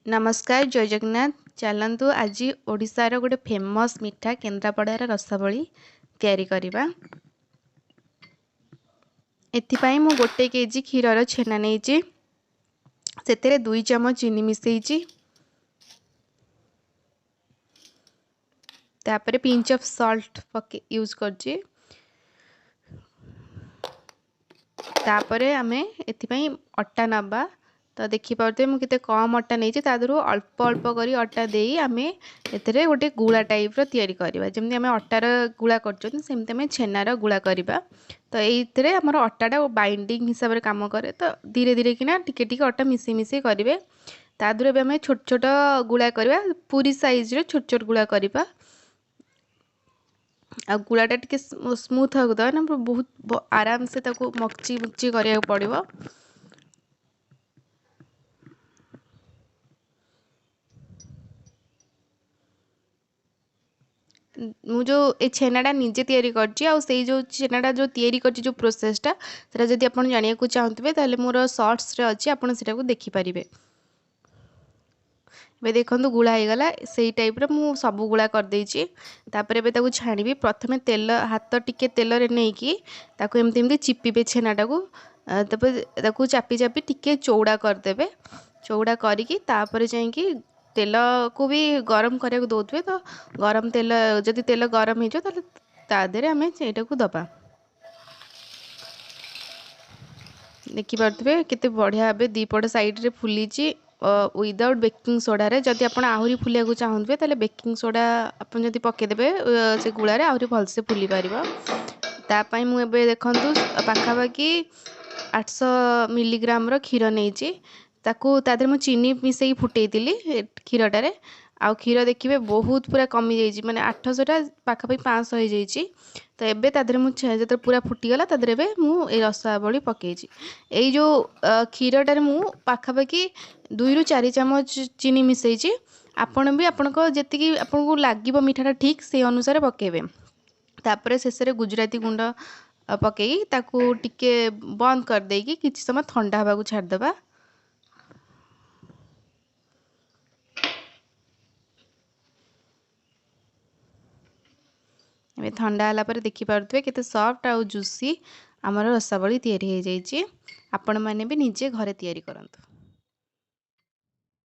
ନମସ୍କାର, ଜୟ ଜଗନ୍ନାଥ। ଚାଲନ୍ତୁ, ଆଜି ଓଡ଼ିଶାର ଗୋଟେ ଫେମସ୍ ମିଠା କେନ୍ଦ୍ରାପଡ଼ାର ରସାବଳି ତିଆରି କରିବା। ଏଥିପାଇଁ ମୁଁ 1 କେଜି କ୍ଷୀରର ଛେନା ନେଇଛି, ସେଥିରେ 2 ଚାମଚ ଚିନି ମିଶାଇଛି। ତାପରେ ପିଞ୍ଚ ଅଫ୍ ସଲ୍ଟ ପକେଇ ୟୁଜ୍ କରିଛି। ତାପରେ ଆମେ ଏଥିପାଇଁ ଅଟା ନେବା। ତ ଦେଖିପାରୁଥିବେ ମୁଁ କେତେ କମ୍ ଅଟା ନେଇଛି। ତା ଦେହରୁ ଅଳ୍ପ ଅଳ୍ପ କରି ଅଟା ଦେଇ ଆମେ ଏଥିରେ ଗୋଟେ ଗୁଳା ଟାଇପ୍ର ତିଆରି କରିବା। ଯେମିତି ଆମେ ଅଟାର ଗୁଳା କରୁଛନ୍ତି, ସେମିତି ଆମେ ଛେନାର ଗୁଳା କରିବା। ତ ଏଇଥିରେ ଆମର ଅଟାଟା ବାଇଣ୍ଡିଂ ହିସାବରେ କାମ କରେ। ତ ଧୀରେ ଧୀରେ କିନା ଟିକେ ଟିକେ ଅଟା ମିଶାଇ ମିଶାଇ କରିବେ। ତା ଦେହରୁ ଏବେ ଆମେ ଛୋଟ ଛୋଟ ଗୁଳା କରିବା, ପୁରୀ ସାଇଜ୍ର ଛୋଟ ଛୋଟ ଗୁଳା କରିବା। ଆଉ ଗୁଳାଟା ଟିକେ ସ୍ମୁଥ୍ ହେବାକୁ ଦେବା ନା, ବହୁତ ଆରାମସେ ତାକୁ ମକଚି ମକଚି କରିବାକୁ ପଡ଼ିବ। ମୁଁ ଯେଉଁ ଏ ଛେନାଟା ନିଜେ ତିଆରି କରିଛି, ଆଉ ସେଇ ଯେଉଁ ଛେନାଟା ଯେଉଁ ତିଆରି କରିଛି, ଯେଉଁ ପ୍ରୋସେସ୍ଟା, ସେଟା ଯଦି ଆପଣ ଜାଣିବାକୁ ଚାହୁଁଥିବେ ତାହେଲେ ମୋର ସର୍ଟସରେ ଅଛି, ଆପଣ ସେଟାକୁ ଦେଖିପାରିବେ। ଏବେ ଦେଖନ୍ତୁ ଗୁଳା ହେଇଗଲା। ସେଇ ଟାଇପ୍ର ମୁଁ ସବୁ ଗୁଳା କରିଦେଇଛି। ତାପରେ ଏବେ ତାକୁ ଛାଣିବି। ପ୍ରଥମେ ତେଲ, ହାତ ଟିକେ ତେଲରେ ନେଇକି ତାକୁ ଏମିତି ଏମିତି ଚିପିବେ ଛେନାଟାକୁ। ତାପରେ ତାକୁ ଚାପି ଚାପି ଟିକେ ଚଉଡ଼ା କରିଦେବେ। ଚଉଡ଼ା କରିକି ତାପରେ ଯାଇକି ତେଲକୁ ବି ଗରମ କରିବାକୁ ଦେଉଥିବେ। ତ ଗରମ ତେଲ, ଯଦି ତେଲ ଗରମ ହେଇଯିବ ତାହେଲେ ତା ଦେହରେ ଆମେ ସେଇଟାକୁ ଦେବା। ଦେଖିପାରୁଥିବେ କେତେ ବଢ଼ିଆ ଏବେ ଦୁଇପଟ ସାଇଡ଼୍ରେ ଫୁଲିଛି ୱିଦାଉଟ୍ ବେକିଂ ସୋଡ଼ାରେ। ଯଦି ଆପଣ ଆହୁରି ଫୁଲିବାକୁ ଚାହୁଁଥିବେ ତାହେଲେ ବେକିଂ ସୋଡ଼ା ଆପଣ ଯଦି ପକାଇଦେବେ ସେ ଗୁଳାରେ, ଆହୁରି ଭଲସେ ଫୁଲି ପାରିବ। ତା ପାଇଁ ମୁଁ ଏବେ ଦେଖନ୍ତୁ ପାଖାପାଖି 800 ମିଲିଗ୍ରାମର କ୍ଷୀର ନେଇଛି। ତାକୁ ତା ଦେହରେ ମୁଁ ଚିନି ମିଶାଇକି ଫୁଟେଇଥିଲି କ୍ଷୀରଟାରେ। ଆଉ କ୍ଷୀର ଦେଖିବେ ବହୁତ ପୁରା କମିଯାଇଛି, ମାନେ 800ଟା ପାଖାପାଖି 500 ହେଇଯାଇଛି। ତ ଏବେ ତା ଦେହରେ ମୁଁ ଯେତେବେଳେ ପୁରା ଫୁଟିଗଲା, ତା ଦେହରେ ଏବେ ମୁଁ ଏଇ ରସାବଳି ପକାଇଛି। ଏଇ ଯେଉଁ କ୍ଷୀରଟାରେ ମୁଁ ପାଖାପାଖି 2ରୁ 4 ଚାମଚ ଚିନି ମିଶାଇଛି। ଆପଣ ବି ଆପଣଙ୍କ ଯେତିକି ଆପଣଙ୍କୁ ଲାଗିବ ମିଠାଟା ଠିକ୍, ସେଇ ଅନୁସାରେ ପକାଇବେ। ତାପରେ ଶେଷରେ ଗୁଜୁରାତି ଗୁଣ୍ଡ ପକାଇ ତାକୁ ଟିକେ ବନ୍ଦ କରିଦେଇକି କିଛି ସମୟ ଥଣ୍ଡା ହେବାକୁ ଛାଡ଼ିଦେବା। ଏବେ ଥଣ୍ଡା ହେଲା ପରେ ଦେଖିପାରୁଥିବେ କେତେ ସଫ୍ଟ ଆଉ ଜୁସି ଆମର ରସାବଳି ତିଆରି ହେଇଯାଇଛି। ଆପଣମାନେ ବି ନିଜେ ଘରେ ତିଆରି କରନ୍ତୁ।